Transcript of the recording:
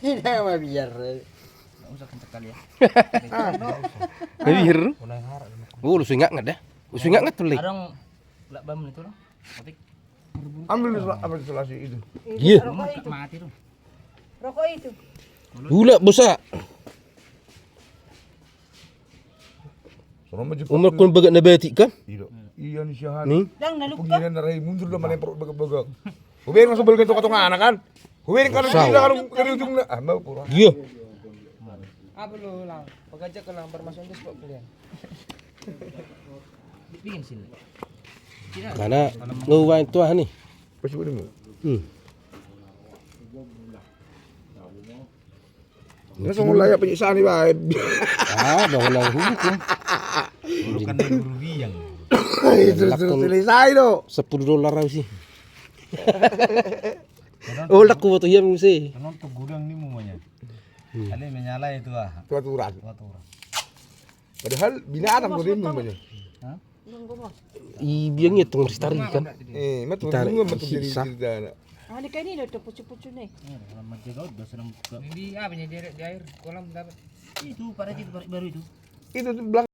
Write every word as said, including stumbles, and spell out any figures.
Ini nama biar. Nggak usah kenceng kali ya. Jadi heru. Mulai harap. Oh, lu singak nggak dah? Lu singak nggak tuh, Lek? Adong gelak bam itu loh. Tapi ambil isola-, ambil isolasi itu. Iya. Rokok itu. Mati tuh. Rokok itu. Gula bosa. Umur kun bagak na batik kan? Iya. Iya ni siahan. Ni. Dang na luka. Pengiran na rai mundur dah mana perut bagak-bagak. Uber masuk balik tengah-tengah anak kan. Uber kalau tidak kalau dari ujung na. Ah, mau pura. Iya. Apa lu lang? Pengajak ke lang bermasuk itu sebab kalian. Bikin sini. Karena ngau wain tua ni. Pas gue dulu. Hmm. Langsung layak penyiksaan ni bae. Ah, bangun nang hukum. Bukan dari guru biang. Itu selesai do. Sepuluh dolar au sih. Oh, laku foto iya muse. Penonton gudang ni mumanya. Hmm. Kali menyala itu ah. Tua turun. Tua turun. Padahal binatang kau dia mumanya. Hah? I biang ia tong ristari kan. Eh, matu bunga matu jadi cerita anak. Ah, ini kayak ini loh, tuh pucu-pucu nih. Ini apa nih, di air kolam dapat? Itu pada itu baru itu. Itu tuh belakang.